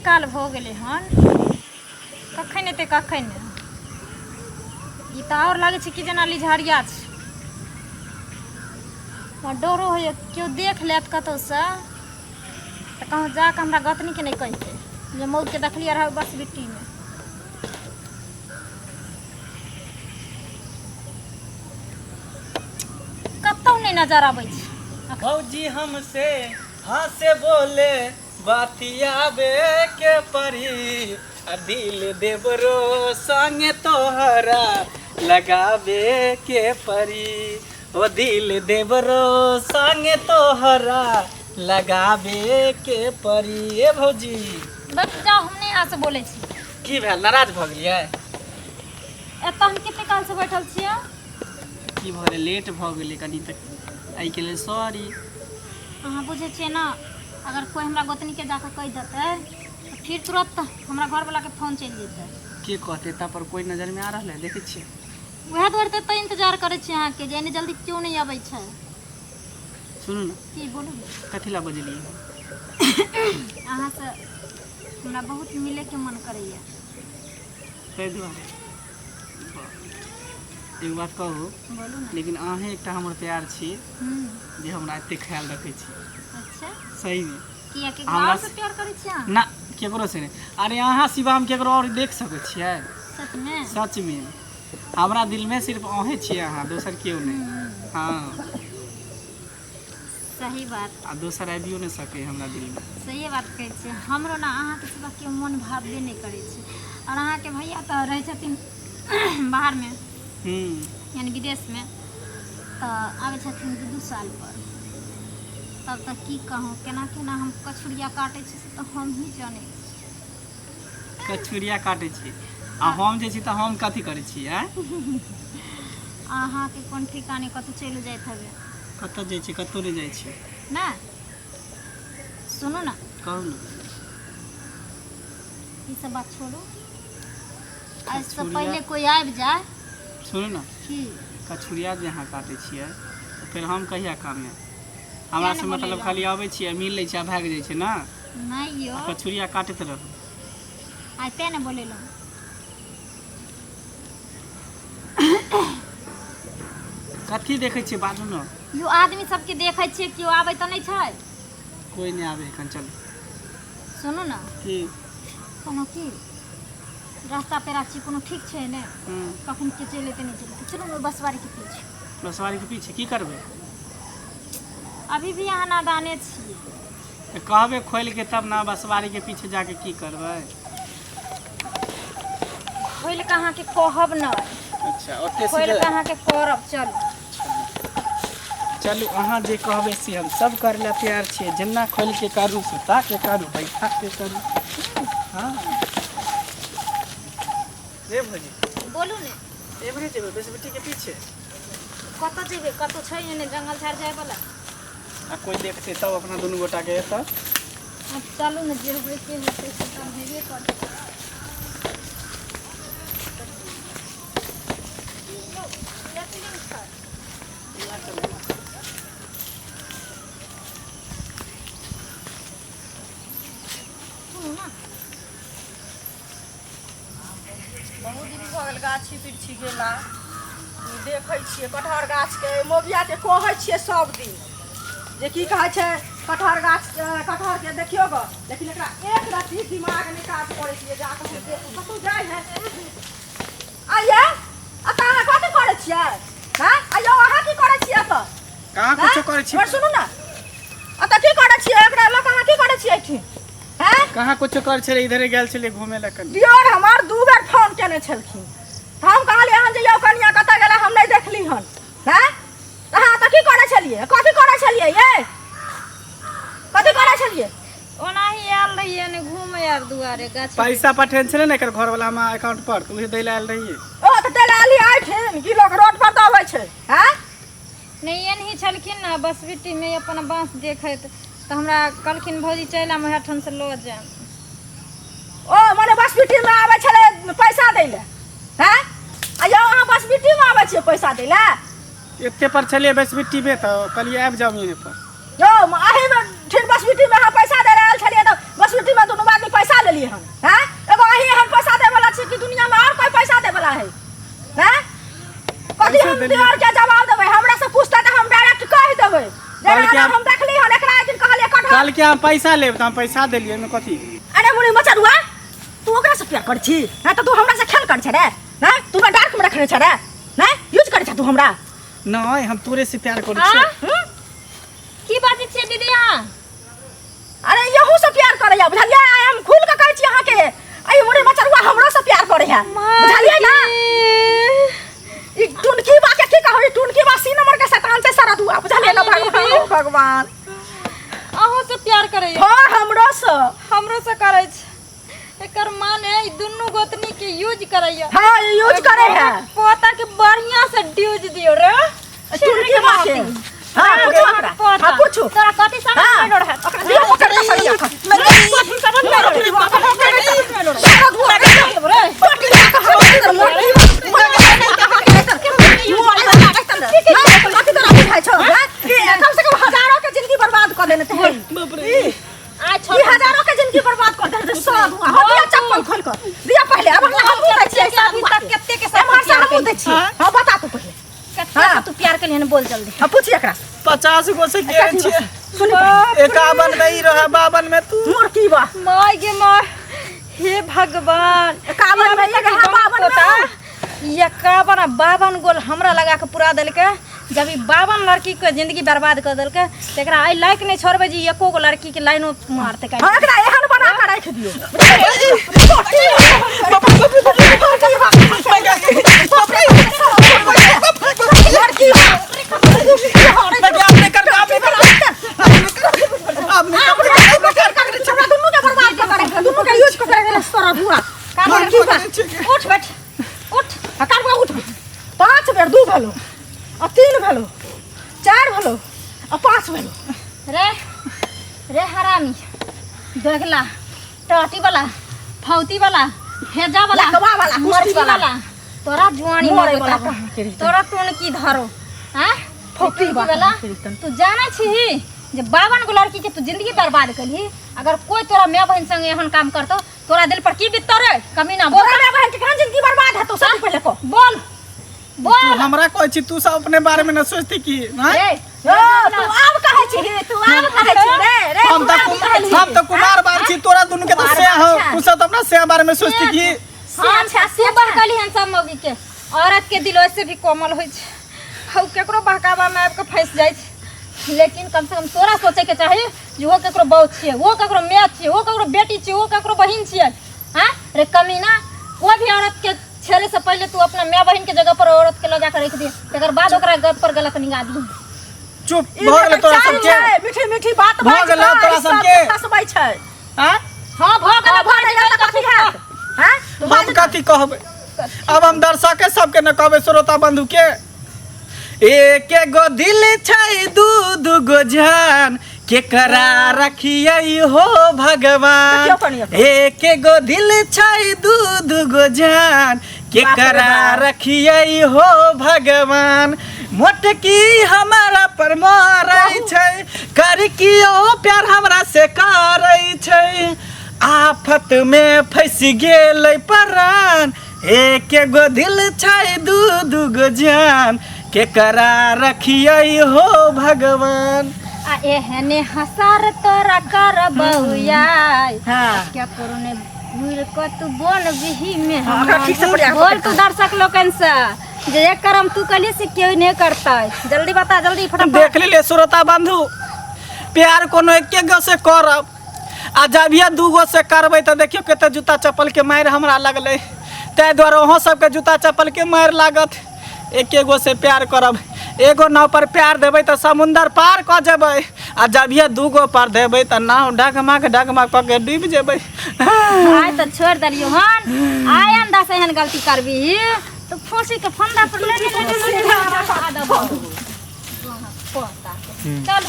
काल भऽ गेलै हन कखन एतै कखन नहि ई तऽ आओर लागै छै कि जेना लिझरिया छै। हमरा डरो होइए केओ देख लेत कतहुसँ तऽ कहूँ जाकऽ हमरा गोतनीके नहि कहितै जे मौगके देखलियै रहए बसबिट्टीमे। कतहु नहि नजर अबै छै। भौजी हमसे हंसे बोले बतियाबे के परी आ दिल देवरो संगे तोहरा लगाबे के परी ओ दिल देवरो संगे तोहरा लगाबे के परी। ए भौजी बस जाउ, हम नहि अहाँसँ बोलै छी। की भेल, नाराज भऽ गेलियै? एतऽ हम कते कालसँ बैठल छियै। की भऽ गेलै, लेट भऽ गेलै कनि तऽ एहिके लेल सॉरी। अहाँ बुझै छियै ने, अगर कोइ हमरा गोतनीके जाकऽ कहि देतै तऽ फिर तुरन्त हमरा घरवलाके फोन चलि जेतै। के कहतै? एतऽ पर कोइ नजरमे आ रहल है? देखै छियै। उएह दुआरे तऽ एतऽ इन्तजार करै छी अहाँके, जे एने जल्दी केओ नहि अबै छै। सुनू ने। की बोलू ने। कथी लए बजलियै? अहाँसँ हमरा बहुत मिलैके मन करैए। ताहि दुआरे एगो बात कहू? बोलू ने। लेकिन अहेँ एकटा हमर प्यार छी जे हमरा एतेक ख्याल रखै छी। अच्छा, सहीमे? किया, केकरो हमरा आओर से प्यार करै छियै अहाँ? ना, केकरो से नहि। अरे अहाँ सिवा हम केकरो आओर देख सकै छियै? सचमे? सचमे, हमरा दिलमे सिर्फ अहेँ छियै अहाँ, दोसर केओ नहि। हँ, सही बात। आ दोसर आबियो नहि सकै हमरा दिलमे। सहिए बात कहै छियै। हमरो ने अहाँके सिवा केओ मन भावबे नहि करै छै। आओर अहाँके भैया तऽ रहै छथिन बाहरमे, यानी विदेशमे, तऽ आबै छथिन 2-2 सालपर। तब तऽ की कहूँ, केना केना हम कछुरिया काटै छी से तऽ हमही जानै छी। कछुरिया काटै छी आ हम जे छी तऽ हम कथी करै छी? आँय, अहाँके कोन ठिकाने, कतहु चलि जाइत हेबै। कतऽ जाइ छी? कतहु नहि जाइ छी। नहि, सुनू ने। कहू ने। ई सब बात छोड़ू, एहिसँ कछुरिया- पहिले कोइ आबि जाय। सुनू ने। की? कछुरिया जे अहाँ काटै छियै तऽ फेर हम कहिया काम आयब? हमरा किया से ने मतलब बोलेलहुँ? खाली अबै छियै, मिल लै छियै आ भागि जाइ छै ने। नहि यौ। आ कछुरिया काटैत रहू। आइ तेँ ने बोलेलहुँ। कथी देखै छियै? बाजू ने। यो आदमी सबके देखै छियै, केओ आबै तऽ नहि छै। कोइ नहि आबै एखन, चलू। सुनू ने। की? कोनो की रास्ता पेरा छी, कोनो ठीक छै ने। कखन के चलि एतै नहि चलि एतै। चलू ने बसवारीके पीछे। बसवारीके पीछे की करबै? अभी भी अहाँ नादाने छियै। तऽ कहबै खोलि के तब ने, बसवारीके पीछे जाके की करबै? खोलि कऽ अहाँके कहब नहि। अच्छा, ओते खोलि सीधे कऽ अहाँके करब, चलू। चलू, अहाँ जे कहबै से हम सब करै लए तैयार छियै। जेना खोलि के करू, सुता के करू, बैठा के करू। हँ रे भौजी। बोलू ने। एमहरे जेबै बेसबिट्टी के पीछे? कतऽ जेबै? कतऽ छै एने जंगल झाड़ जायवला? आ कोइ देखतै तब अपना दुनू गोटाके एतऽ? आब चलू ने, जे होइ के होतै से तऽ हेबे करतै। सुनू ने। बहुत दिन भऽ गेल गाछी बिरछी गेला। ई देखै छियै कटहर गाछके, मोबियाके कहै छियै सब दिन जे की कहै छै, कटहर गाछ, कटहरके देखियौ गऽ, लेकिन एकरा एक रत्ती दिमाग नहि काज करै छै जे जाकऽ हम देखू। कतहु जाइ है? आइये एतऽ अहाँ कथी करै छियै? हँ आइयौ, अहाँ की करै छियै एतऽ? कहाँ कुछो करै छी। एम्हर सुनू ने, एतऽ की करै छियै? एकरा लऽ कऽ अहाँ की करै छियै एहिठाम? हैं? कहाँ कुछो करै छलै, इधरे गेल छलियै घूमे लए कनि। दियोर हमर 2 बेर फोन केने छलखिन तऽ हम कहलियै हन जे यौ कनिया कतऽ गेला, हम नहि देखली हन। हैं, तऽ अहाँ तऽ की करै छलियै? कथी करै छलियै ये? कथी करै छलियै? ओनाही आयल रहियै ने घूमे आर दुआरे गाछ। पैसा पठेने छलै ने एकर घरवला हमरा अकाउंट पर, तऽ उहे दै लए आयल रहियै। ओ तऽ दै लए आली एहिठिन कि लोक रोड पर तऽ अबै छै? हैं? नहि, एनही छलखिन ने बसबिट्टीमे अपन बाँस देखैत, तऽ हमरा कहलखिन भौजी चलि आम, ओएह ठामसँ लऽ जायब। ओ मने बसबिट्टीमे आबै छलै पैसा दै लए? हैं आ यौ, अहाँ बसबिट्टीमे आबै छियै पैसा दै लए? एते पर छलियै बसबिट्टीमे तऽ कहलियै आबि जाउ यहीं पर। यौ, एहिमे ठीक बसबिट्टीमे अहाँ पैसा दै लए आयल छलियै तऽ बसबिट्टीमे दुनू आदमी पैसा लेलियै? हम हम देखली हन एकरा एक दिन कहलिए कटहर। कहलकै हम पैसा लेब तऽ हम पैसा देलियै, एहिमे कथी? अरे मुनि मचरुआ, तू ओकरा से प्यार करै छी? हैं, तऽ तू हमरा से खेल करै छे रे? हैं, तू हमरा डार्क में रखने छे रे? हैं, यूज करै छे तू हमरा? नहि, हम तोरे से प्यार करै छियै। हम्म? की बाजै छियै दीदी अहाँ? अरे यहू से प्यार करैया, बुझलियै? आइ हम खुल के कहै छी अहाँके, एहि मुरे मचरुआ हमरो से प्यार करै है, बुझलियै ना? ई टुनकी बा के की कहबै, टुनकी बा सी नंबर के शैतान छै सरदुआ, बुझलियै ना? भगवान, ओ भगवान। अहूँ से प्यार करैया? हाँ, हमरो से। हमरो से करै छै। एकर माने ई दुनू गोतनी के यूज करैया। हाँ, ई यूज करे है। पोता के बढ़िया से ड्यूज दियो रे टुनकी बा के। हाँ, पूछू ओकरा। हाँ, पूछू। तोरा कथी समझ हाँ। में रहे? ओकरा दिया पकड़ के सरिया के। कथी समझ में रहे? सरदुआ रे। टोटी बा के हम मोटी कम से कम हजारों के जिंदगी बर्बाद कर देने थे। बाप रे। आ छोड़। ई हजारों के जिंदगी बर्बाद कर देने थे सब। हम दिया चप्पल खोल कर दिया पहले। अब हम दै छियै अभी तक कते के साथ एम्हर से प्यार हमहूँ केली? दै छियै। हाँ, बता तू पहले। कते से तू प्यार केली हन, बोल जल्दी। हाँ, पूछ एकरा। 50 गो से केने छियै। सुन पहिले। 51 में ई रहै, 52 में तू। मोर की बा my गे my, हे भगवान। 51 में ई रहे, 52 में पोता, ई 51 आ 52 गोल हमरा लगा के पूरा देलकै। जब ई 52 लड़की के जिंदगी बर्बाद कर देलकै, तऽ एकरा एहि लायक नहि छोड़बै जे ई एको गो लड़की के लाइनो मारतै काटि। हाँ, एकरा एहन बना के राखि दियौ। लड़की आपने कर, आपने कर, आपने कर। हमरा दुनू के बर्बाद कर के, दुनू के यूज कर के सरधुआ। लड़की बा। उठ बैठ, उठ। आ कान उठ। 5 बेर 2 भेलो आ 3 भेलो, 4 भेलो आ 5 भेलो। रे रे हरामी, दोगला, टटी वाला, फौती वाला, हेजा वाला, लकवा वाला, कुश्ती मरची वाला। वाला, तोरा जुआनी मरे में वाला बताबो। कहाँ के रहितन? तोरा टोन की धरो, हाँ? फौती टोनकी बा वाला। कहाँ के रहितन? तू जानै छिही जे 52 गो लड़की के तू जिंदगी बर्बाद कलही? अगर कोई तोरा माय बहन संगे एहन काम करतो, तोरा दिल पर की बीततो रे कमीना? बोल। तोरा माय बहन के कहाँ जिंदगी बर्बाद हेतौ? सब पहिले कह। बोल बोल। तू हमरा कहै छी, तू सब अपने बारे में न सोचती की? हाँ? रे, ओ, तू आब कहै छी, तू आब कहै छी रे रे। हम तू तऽ आब कहै छी। हम तऽ कुमार बार छी, तोरा दुनू के तऽ से हो, तू सब तऽ अपना से बारे में सोचती की? हम से बहकली हन सब मौगी के। औरत के दिल वैसे भी कोमल होइ छै, हौ केकरो बहकावा में आबि के फंसि जाइ छै। लेकिन कम से कम तोरा सोचे के चाही जे वो केकरो बहू छियै, वो केकरो माय छियै, वो केकरो बेटी छियै, वो केकरो बहिन छियै। हाँ रे कमीना, कोई भी औरत के छेड़े से पहले तू अपना माय बहिन के जगह पर औरत के लऽ जाके रख दिए, तकर बाद ओकरा गप पर गलत निगाह दी। चुप ई भऽ गेलै तोरा चाल सबके। छै, मीठी मीठी बात भऽ बाजि गेलै कऽ तोरा ई सब सबके। फसबै छै। हाँ? हाँ, भऽ गेलै। भऽ गेलै तऽ कथी हैत? हाँ? हम कथी कहबै अब? हम दर्शके सबके न कहबै, श्रोता बंधु के। एक एगो दिल छै, दू दू गो जान, केकरा रखियै हो भगवान? देखियौ कनि एतऽ। एक एगो दिल छै, दू दू गो जान, केकरा बाप। रखियै हो भगवान? मोटकी हमारा पर मरै छै, करकियो प्यार हमरा से करै छै, आफत में फंसि गेलै परान। एक एगो दिल छै, दू दू गो जान, केकरा रखियै हो भगवान? आ एहने हसार तोरा करबौया। हाँ। क्या करू ने घुर क तू बोल बिही में। हाँ, ओकरा ठीक से पढ़िया। बोल तू दर्शक लोकन से जे एक करम तू कली से केओ नहीं करता। जल्दी बता, जल्दी फटाफट। देख ले श्रोता बंधु, प्यार कोनो एके गो से करब, आ जबिया दू गो से करबै तऽ देखियौ कते जूता चप्पल के मारि हमरा लगलै। ताहि दुआरे अहाँ सबके जूता चप्पल के मारि लागत। एके गो से प्यार करब। एगो नाव पर प्यार देबै तऽ समुन्दर पार कऽ जेबै, आ जबिया दू गो पर देबै तऽ नाव डगमग डगमग कऽ के डूबि जेबै। आइ तऽ छोड़ि देलियौ हन, आइ अंदा से एहन गलती करबी तऽ फांसी के फंदा पर ले ले ले ले ले, ले, ले, चल।